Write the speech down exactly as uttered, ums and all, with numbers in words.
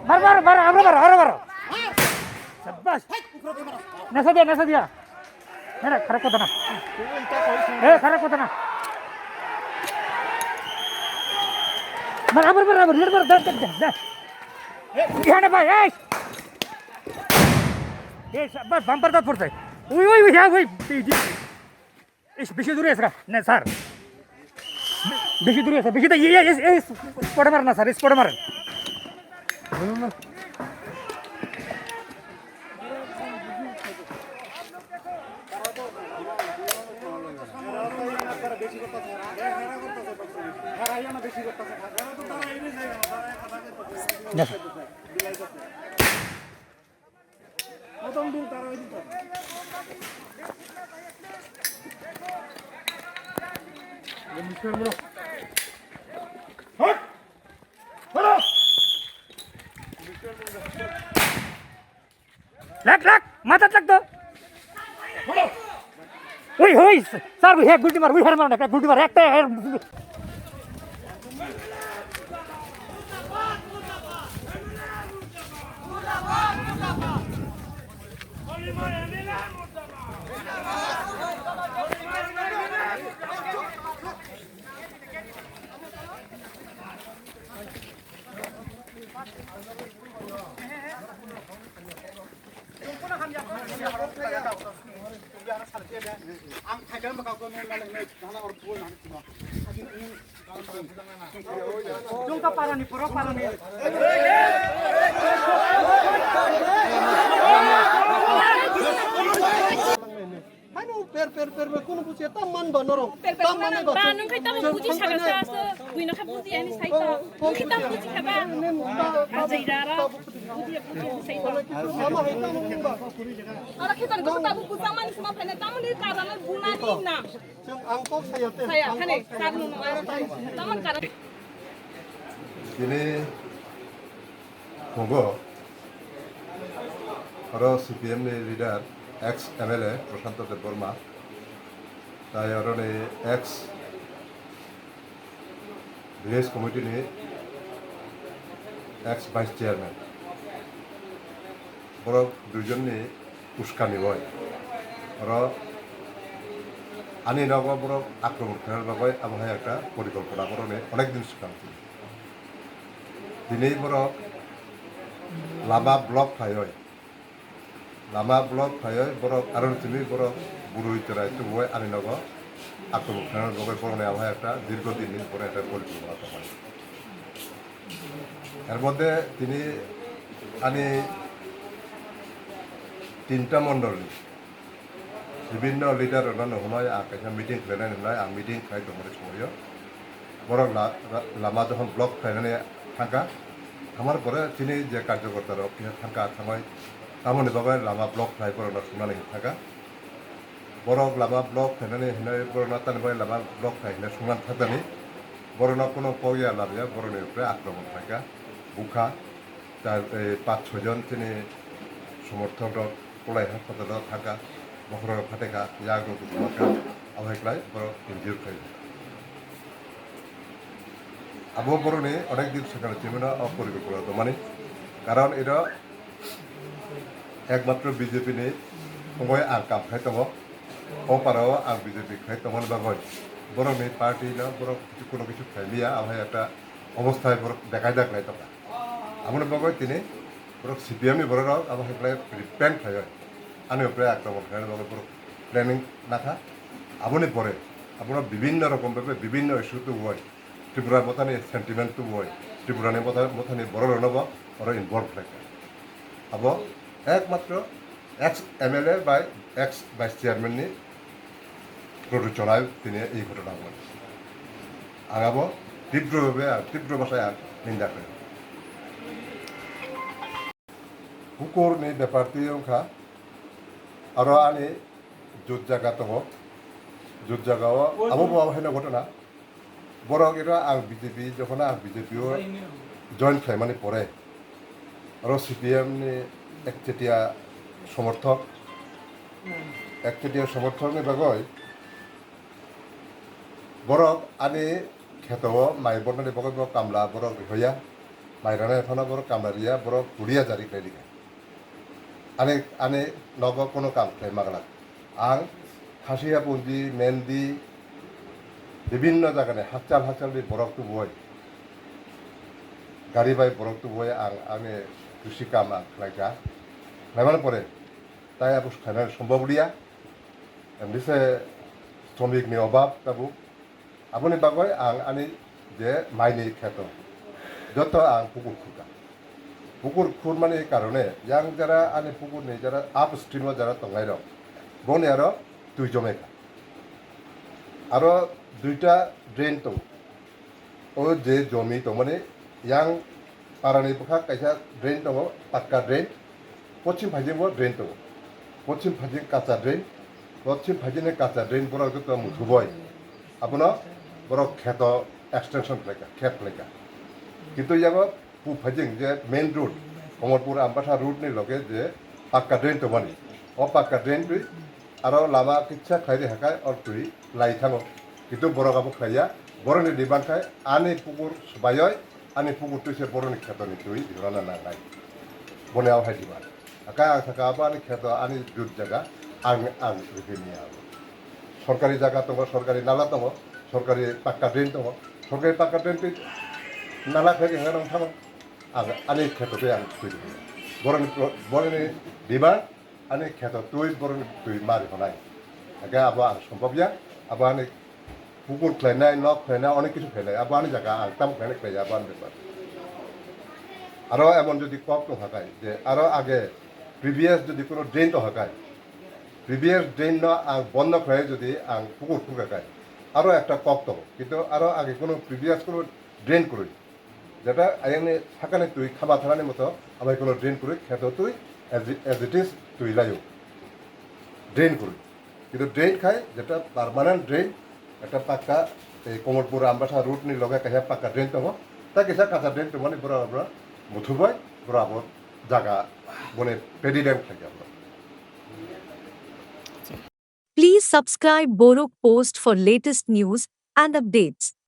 Mar, mar, mar, abro mar, abro mar. Shabash. Nasa dia, nasa dia. Nara, kharak kota na. Eh, kharak kota na. Mar, abro mar, abro, mar, mar, da, da, da, da. Ihana bhai, eh. Eh, shabash, bumper da porte. Ui, ui, ui, ya, ui. Ish, bishi dure asra, ne sir. Bishi dure asra, bishi da, ye, ye, ye, ye, spot mar na sir, spot mar. Ne sir. Lak, lak, mata lak to. Ui, ui, sir, ui, he gulti mar, ui, her mar, gulti mar, ekta her. Ang thaigal maka ko nang nang nang nang or bol nang timo. Jongka parani, poro parani. Hano per per per per kono busia tam man ba norong. Per per Tam man kono ba. Ba nung kai tamo buji saga sa asto. Buino kha buji ani sai to. Buji tam buji kha ba. Nen ta ta Ajai dara. Buji buji sai to. Mama hai tam nung ba. Ara khitan ko tabu busa mani sma phene tamoni karana bunani na. Chwng ang kok saya te. Saya khane sar no no ara tai. Taman karan. Tini Tongo, oro C P M ni leader, ex M L A Prashanto Debbarma, tai oroni ex village committee ni ex vice chairman. Borok duijon ni uskani bai. Oro ani nogo borok akromon khaina bagwi abo hai ekta porikolpona borokni onek din swkang. Tini borok lama block khaioi, lama block khaioi borok aro tini borok bwrwi chwrai tubui ani nogo akromon khaina bagwi borokni abo hai ekta dirgo din ni borok ekta porikolpona tongmani. Er moddhe tini ani tinta mondol ni bibinno leader rokno hwnwi ang kaisa meeting khlainani hwnwi ang meeting khlai tongmani somoio borok la-, la-, lama jokhon block khlainani thangkha, thangmani pore chini je karjokorta rok kisa thangkha, thangwi tamoni bagwi lama block khlai borokno swngnani thangkha. Borok lama block khainani hinwi borokno tani bai lama block khai hinwi sungna thakjani. Borokno kuno kok ya lamya borokni upre akromon khaikha, bukha. Char, eh, panch chhoi jon chini somorthok rok kolai hospital o thangkha, bokhorok phatekha, yak rok thangkha, abo hai khlai borok injure khaikha. Abo borokni onek din swkang chimino o porikolpona tongmani. Karon iro Ekmatro B J P ni thungwi ang kam khai tongo. O parao ang B J P khai tongmani bagwi borokni party no borok kuno kisu khai liya, abo hai ekta obosthai borok bekai da khlai tongkha. Aboni bagwi tini borok C P M ni borok rok abo hai khlai repent khai oi. Ani upre akromon khlaina bagwi borok planning nakha. Aboni pore abono bibinno rokom bhabe bibinno issue tubui Tripura mothani sentiment tubui Tripurani motha-, mothani borok rokno bo oro involve khlaikha. Abo ekmatro ex M L A bai ex vice chairman ni produchonai tini ei ghotona wngmani. Ang abo tibro bhabe ang tibro bwsai ang ninda khlaio. Bukur ni bepar twi wngkha Aro ani jut jaga tongo, jut jaga o abo bo haino ghotona. Borok iro ang B J P, jokhon ang B J P o join khlaimani pore, aro C P M ni ekchetia somorthok, ekchetia somorthok ni bagwi borok ani kheto o mai bornani bagwi bo kamla borok rihoya, mai rwnai phano borok kamla riya, borok kuria jari khlai rikha. Ani, ani nogo kono kam khlai maglak. Ang Khasiya Punji, Mendi, bibinno jagani hakchal hakchalni borok tubui, gari bai borok tubui ang ani kusi kam ang khlaikha. Khlaimani pore tai abo khlainani sombhob liya. Emnise shramikni obab tabuk. Aboni bagwi ang ani je maini kheto joto ang pukur khurkha. Pukur khurmani karone yang jara ani pukurni jara upstream o jara tongnairok boni aro twi jomai kha. Aro duita drain tongo. O je jomi tongmani yang parani bwkhak kaisa drain tongo, pakka drain. Pochim phaijingo drain tongo. Pochim phaijing kacha drain. Pochim phaijini kacha drain borok joto muthuboi. Abono borok kheto extension khlaikha, khet khlaikha. Kintu yago pub phaijing je main road, Komolpur Ambatha road ni loge je pakka drain tongmani. O pakka drain twi aro lama kisa khlaidi hakai or twi lai thango. Kintu borok abo khlaiya. Borokni demand khai ani pukur swbaioi, ani pukur twi se borokni khetoni twi rwna nangnai. Boni abo hai demand. Aka ang saka abo ani kheto ani jut jaga ang, ang rwphini abo. Sorkari jaga tongo, sorkari nala tongo, sorkari pakka drain tongo, sorkari pakka drain twi nala khai rwna nang thango. Ang ani kheto twi ang twi rwphini. Borokni pro-, borokni demand ani kheto twi borokni twi mari honai. Aka abo ang sombobya, abo ani pukur khlainai, nok khlainai, onek kisu khlainai, abo ani jaga ang tamo khlainai khlaiya abo ani bepar. Aro emon jodi kok tong hakai, je aro age previous jodi kono drain tong hakai, previous drain no ang bondo khlai jodi ang pukur khurka kai, aro ekta kok tongo, kintu aro age kono previous kono drain kwrwi, jeta ayangni sakani twi khama thanani moto abai kono drain kwrwi kheto twi as it, as it is twi laio, drain kwrwi. Kintu drain khai jeta permanent drain, ekta pakka, ei Komolpur Ambasa road ni loge kaisa pakka drain tongo, ta kisa kacha drain tongmani bora bora muthubai bora abo jaga bone pedi dam khlai jabo. Please subscribe Borok Post for latest news and updates.